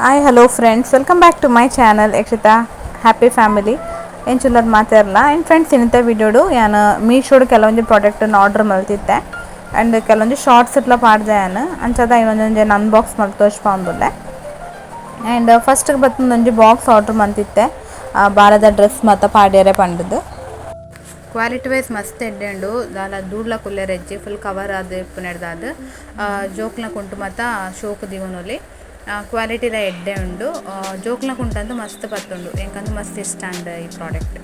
Hi hello friends, welcome back to my channel Yakshita happy family. ಎಂಚುಲ್ಲರ್ ಮಾತಾರಲ್ಲ. And friends, ಇನ್ನಿತ ವಿಡಿಯೋಡು ಯಾನ್ ಮೀಶೋಡು ಕೆಲವೊಂಜಿ ಪ್ರಾಡಕ್ಟನ್ನು order ಮಲ್ತಿತ್ತೆ and ಕೆಲವೊಂಜಿ shorts ಇಟ್ಲ ಪಾಡ್ದೆ ಯಾನ್. ಅಂಚಾದ ಇನ್ನೊಂಜೊಂಜಿ unbox ಮಲ್ತ್ ತೋಜ್ಪಾವೊಂದುಲ್ಲೆ. And first ಬತ್ತೊಂದೊಂಜಿ box order ಮಲ್ತಿತ್ತೆ, ಬಾರದ ಡ್ರೆಸ್ ಮಾತ ಪಾಡ್ಯರೆ ಪಂಡುದು. ಕ್ವಾಲಿಟಿ ವೈಸ್ ಮಸ್ತ್ ಎಡ್ಡೆ ಉಂಡು. ದಾಲ ದೂಡ್ಲ ಕುಲ್ಲೆರೆಜ್ಜಿ, ಫುಲ್ ಕವರ್ ಆದ್ ಇಪ್ಪುನೆಡ್ದಾದ್ ಜೋಕ್ಲ್ನ ಕುಂಟು ಮಾತ ಶೋಕು ದೀವೊನೊಲಿ. ಕ್ವಾಲಿಟಿಲ ಎಡ್ಡೆ ಉಂಡು. ಜೋಕ್ಲ್ನ ಕುಂಟಂತು ಮಸ್ತ್ ಪತ್ತುಂಡು. ಎಂಕಂತು ಮಸ್ತ್ ಇಷ್ಟ ಆಂಡ್ ಈ ಪ್ರಾಡಕ್ಟ್.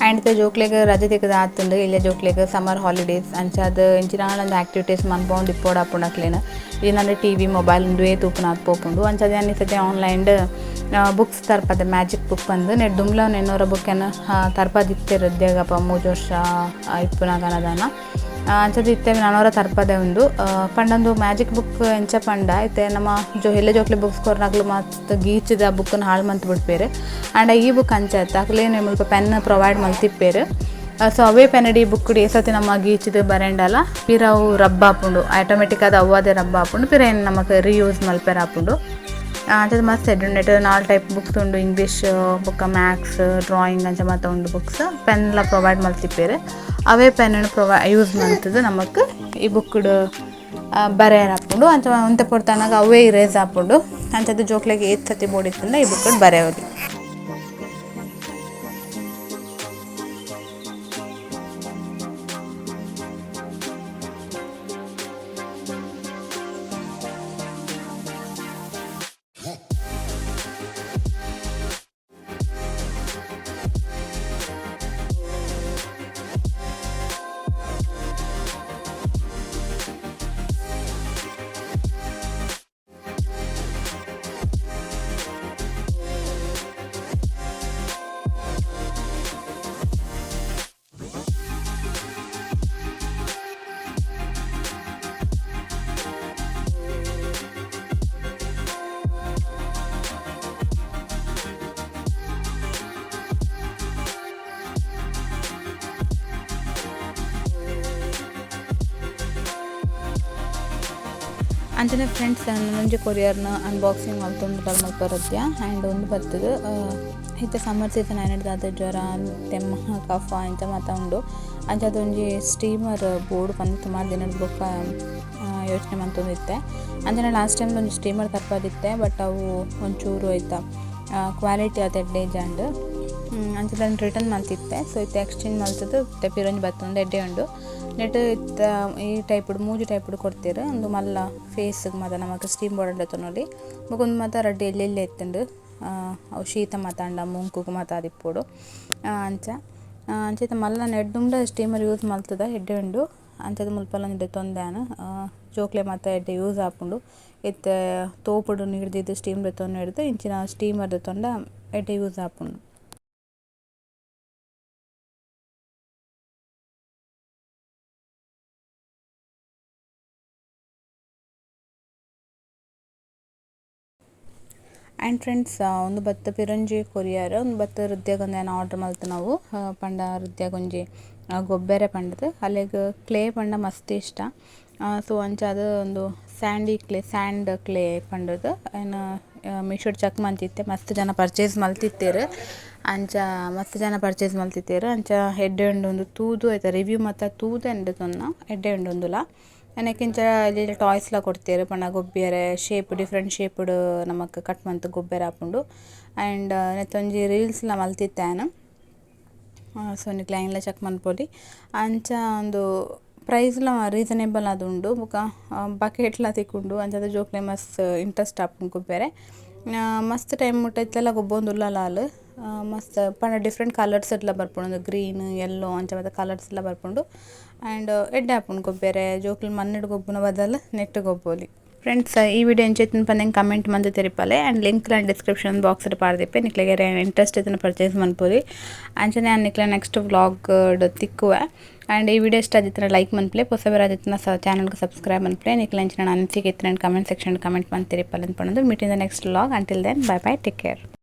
ಆ್ಯಂಡ್ ಇತ್ತೆ ಜೋಕ್ಲೆಗ್ ರಜೆ ತಿಕ್ಕುದು ಆತುಂಡು. ಇಲ್ಲ ಜೋಕ್ಲೆಗ್ ಸಮ್ಮರ್ ಹಾಲಿಡೇಸ್ ಅಂಚಾದ್ ಇಂಚಿನ ಒಂಜಿ ಆಕ್ಟಿವಿಟೀಸ್ ಮನ್ಪೊಂದು ಇಪ್ಪೊಡು ಆಪುಂಡು ಅಕ್ಲೆನ. ಇಜ್ಜಿಂಡ ಟಿವಿ ಮೊಬೈಲ್ ಉಂದುವೇ ತೂಪುನ ಪೋಪುಂಡು. ಅಂಚಾದ್ ಯಾನ್ ಈ ಸರ್ತಿ ಆನ್ಲೈನ್ ಬುಕ್ಸ್ ತರ್ಪದೆ, ಮ್ಯಾಜಿಕ್ ಬುಕ್ ಪಂದ್. ನೆಟ್ ದುಂಬ್ಲ ಎನ್ನೋರ ಬುಕ್ ತರ್ಪದಿತ್ತೆರ್ ಉದ್ಯೋಗಪ್ಪ 3 ವರ್ಷ ಇಪ್ಪುನಗ ದಾನ. ಅಂಚಾದ್ ಇತ್ತೆ ನನೊರ ತರ್ಪದೆ ಉಂದು. ಪಂಡ ಮ್ಯಾಜಿಕ್ ಬುಕ್ ಎಂಚ ಪಂಡ ಇತ್ತೆ ನಮ್ಮ ಜೋ ಎಲ್ಲ ಜೋಕ್ಲೆ ಬುಕ್ಸ್ ಕೊರ್ನಕ್ಲು ಮಸ್ತ್ ಗೀಚಿದ ಬುಕ್ಕನ್ನು ಹಾಳು ಮಂತ್ ಬಿಡ್ಪೇರು. ಆಂಡ ಈ ಬುಕ್ ಅಂಚ ಅಕ್ಲೇನೆ ಮುಲ್ಪ ಪೆನ್ ಪ್ರೊವೈಡ್ ಮಲ್ತಿಪ್ಪೇರು. ಸೊ ಅವೇ ಪೆನ್ನಡಿ ಬುಕ್ ಏಸತಿ ನಮ್ಮ ಗೀಚಿದ ಬರೆಂಡಲ ಪಿರ ಅವು ರಬ್ ಆಪುಂಡು, ಆಟೋಮೆಟಿಕ್ ಅದು ಅವ್ವಾದೆ ರಬ್ ಆಪುಂಡು. ಪಿರ ಏನು ನಮಕ್ ರೀಯೂಸ್ ಮಲ್ಪೆರ ಆಪುಂಡು. ಅಂಚದ ಮಸ್ತ್ ಎಡ್ಡೆ ಉಂಡು. 4 ಟೈಪ್ ಬುಕ್ಸ್ ಉಂಡು, ಇಂಗ್ಲೀಷ್ ಬೊಕ್ಕ ಮ್ಯಾಥ್ಸ್, ಡ್ರಾಯಿಂಗ್ ಅಂಚ ಮಾತ ಉಂಡು ಬುಕ್ಸ್. ಪೆನ್ಲ ಪ್ರೊವೈಡ್ ಮಲ್ತಿಪ್ಪೇರು. ಅವೇ ಪೆನ್ ಯೂಸ್ ಮಲ್ತದು ನಮಕ್ ಈ ಬುಕ್ಡ್ ಬರೆಯರ ಆಪುಂಡು. ಅಂಚ ಒಂತೆ ಪೊರ್ತನಾಗ ಅವೇ ಇರೇಸ್ ಆಪುಂಡು. ಅಂಚದ ಜೋಕ್ಲೆಗ್ ಏತ್ ಸತಿ ಬೋಡಿತ್ತುಂಡ ಈ ಬುಕ್ಡ್ ಬರೆಯೋಲಿ. ಅಂಚನೆ ಫ್ರೆಂಡ್ಸ್, ಒಂಜಿ ಕೊರಿಯರ್ನ ಅನ್ಬಾಕ್ಸಿಂಗ್ ಮಲ್ತೊಂದು ಮಲ್ಪರದ್ಯ. ಆ್ಯಂಡ್ ಒಂದು ಬರ್ತದೆ. ಇತ್ತೆ ಸಮ್ಮರ್ ಸೀಸನ್ ಆಯ್ನಡ್ದಾದ ಜ್ವರ, ತೆಮ್ಮ, ಕಫ ಇಂಚ ಮಾತ ಉಂಡು. ಅಂಚಾದ್ ಒಂಜಿ ಸ್ಟೀಮರ್ ಬೋಡು ಪಂದ್ ಸುಮಾರು ದಿನದ ಬೊಕ್ಕ ಯೋಚನೆ ಮಲ್ತೊಂದಿತ್ತೆ. ಅಂಚನೆ ಲಾಸ್ಟ್ ಟೈಮ್ ಒಂಜಿ ಸ್ಟೀಮರ್ ತರ್ಪದಿತ್ತೆ, ಬಟ್ ಅವು ಒಂಚೂರು ಐತ ಕ್ವಾಲಿಟಿ ಆತ್ ಎಡ್ಡೆ ಇಜ್ಜಾಂಡ್. ಅಂಚ ದಾನ್ ರಿಟರ್ನ್ ಮಲ್ತಿತ್ತೆ. ಸೊ ಇತ್ತೆ ಎಕ್ಸ್ಚೇಂಜ್ ಮಲ್ತುದು ಇತ್ತೆ ಪಿರೊಂಜಿ ಬತ್ತೊಂದು ಎಡ್ಡೆ ಉಂಡು. ನೆಟ್ ಇತ್ತ ಈ ಟೈಪುಡು ಮೂಜಿ ಟೈಪುಡು ಕೊರ್ತೆರ್. ಉಂದು ಮಲ್ಲ ಫೇಸ್ ಮಾತ ನಮಕ್ ಸ್ಟೀಮ್ ಬೋರ್ಡ್ ದೆತೊನೊಲಿ. ಬೊಕ ಉಂದು ಮಾತ ರಡ್ಡ್ ಎಲ್ಲೆ ಎಲ್ಲೆ ಇತ್ತುಂಡು. ಅವು ಶೀತ ಮಾತ ಆಂಡ ಮೂಂಕುಗು ಮಾತ ಆದಿಪ್ಪೊಡು ಅಂಚ. ಅಂಚ ಇತ್ತೆ ಮಲ್ಲ ನೆಡ್ದುಂಡ ಸ್ಟೀಮರ್ ಯೂಸ್ ಮಲ್ತುದ, ಎಡ್ಡೆ ಉಂಡು. ಅಂಚದ ಮುಲ್ಪಲ ಒಂಜಿ ದೆತೊಂದೆ ಯಾನ್. ಜೋಕ್ಲೆ ಮಾತ ಎಡ್ಡೆ ಯೂಸ್ ಆಪುಂಡು. ಇತ್ತೆ ತೋಪುಡು ನೀರ್ ದೀದ್ ಸ್ಟೀಮ್ ದೆತೊಂದು ಇಂಚಿನ ಸ್ಟೀಮರ್ ದೆತೊಂಡ ಎಡ್ಡೆ ಯೂಸ್ ಆಪುಂಡು. ಆ್ಯಂಡ್ ಫ್ರೆಂಡ್ಸ್, ಉಂದು ಬತ್ತ್ ಪಿರೊಂಜಿ ಕೊರಿಯರ್. ಉಂದು ಬತ್ತ್ ಹೃದಯಗ್ ಯಾನ್ ಆರ್ಡರ್ ಮಲ್ತಿನವು. ಪಂಡ ಹೃದಯಗ್ ಒಂಜಿ ಗೊಬ್ಬೆರೆ ಪಂಡ್ದ್. ಅಲೆಗ್ ಕ್ಲೇ ಪಂಡ ಮಸ್ತ್ ಇಷ್ಟ. ಸೊ ಅಂಚಾದ್ ಉಂದು Sandy clay, sand clay ಪಂಡುದು ಯಾನ್ ಮೀಶೋಡ್ ಚೆಕ್ ಮಂತಿತ್ತೆ. ಮಸ್ತ್ ಜನ ಪರ್ಚೇಸ್ ಮಲ್ತಿತ್ತೆರ್. ಅಂಚ ಮಸ್ತ್ ಜನ ಪರ್ಚೇಸ್ ಮಲ್ತಿತ್ತೆರ್. ಅಂಚ ಎಡ್ಡೆ ಉಂಡು ಉಂದು ತೂದು ಐತ ರಿವ್ಯೂ ಮಾತ ತೂದು ಯಾನ್ ದೆತೊನ್ನ. ಎಡ್ಡೆ ಉಂಡು ಉಂದುಲ. ನೆಕ್ಕಿಂಚ ಎಲ್ಲೆಲ್ಯ ಟಾಯ್ಸ್ ಲ ಕೊರ್ತೆರ್. ಪಂಡ ಗೊಬ್ಬಿಯರೆ shape, different shaped ನಮಕ್ ಕಟ್ ಮಂತ್ ಗೊಬ್ಬೆರೆ ಆಪುಂಡು. ಆ್ಯಂಡ್ ನೆತ್ತೊಂಜಿ ರೀಲ್ಸ್ ಲ ಮಲ್ತಿತ್ತೆ ಯಾನ್. ಸೊ ನಿಕ್ಲೆ ಐನ್ಲ ಚೆಕ್ ಮನ್ಪೊಲಿ. ಅಂಚ ಉಂದು ಪ್ರೈಸ್ ಲ ರೀಸನೇಬಲ್ ಆದುಂಡು. ಬೊಕ ಬಕೆಟ್ ಲ ತಿಕ್ಕುಂಡು. ಅಂಚಾದ್ ಜೋಕ್ಲೆಗ್ ಮಸ್ತ್ ಇಂಟ್ರೆಸ್ಟ್ ಆಪುಂಡು ಗೊಬ್ಬೆರೆ. ಮಸ್ತ್ ಟೈಮ್ ಮುಟ ಇತ್ತೆಲ ಗೊಬ್ಬೊಂದುಲ್ಲಲ್ ಆಲ್. ಮಸ್ತ್ ಪಂಡ ಡಿಫರೆಂಟ್ ಕಲರ್ಸ್ ಲ ಬರ್ಪುಂಡು. ಉಂದು ಗ್ರೀನ್, ಯೆಲ್ಲೋ ಅಂಚ ಮಾತ ಕಲರ್ಸ್ ಲ ಬರ್ಪುಂಡು. ಆ್ಯಂಡ್ ಎಡ್ಡೆ ಆಪುಂಡು ಗೊಬ್ಬೆರೆ. ಜೋಕುಲು ಮಣ್ಣುಡು ಗೊಬ್ಬುನ ಬದಲು ನೆಟ್ಟ್ ಗೊಬ್ಬೊಲಿ. ಫ್ರೆಂಡ್ಸ್, ಈ ವಿಡಿಯೋ ಎಂಚ ಇತ್ತ್ಂಡ್ ಪಂದ್ ಕಮೆಂಟ್ ಮಂತ್ ತೆರಿಪಾಲೆ. ಆ್ಯಂಡ್ ಲಿಂಕ್ ಲ ಡಿಸ್ಕ್ರಿಪ್ಷನ್ ಬಾಕ್ಸ್ ಪಾಡ್ದಿಪ್ಪೆ. ನಿಕ್ಲೆಗ್ ಇಂಟ್ರೆಸ್ಟ್ ಇತ್ತಿನ ಪರ್ಚೇಸ್ ಮನ್ಪೊಲಿ. ಅಂಚನೆ ಯಾನ್ ನಿಕ್ಲೆ ನೆಕ್ಸ್ಟ್ ವ್ಲಾಗ್ ತಿಕ್ಕುವೆ. ಆ್ಯಂಡ್ ಈ ವಿಡಿಯೋ ಇಷ್ಟ ಆದಿತ್ತಿನ ಲೈಕ್ ಮನ್ಪುಲೆ. ಪೊಸಬೆರ್ ಆದಿತ್ತಿನ ಚಾನಲ್ ಸಬ್ಸ್ಕ್ರೈಬ್ ಮನ್ಪುಲೆ. ನಿಕ್ಲೆ ಅಂಚಿನ ಅನಿಸಿಕೆ ಇತ್ತಿನ comment section comment ಮಂತ್ ತೆರಿಪಾಲೆ ಅಂದ್ ಪನೊಂದು meet in the next vlog. Until then, bye bye, take care.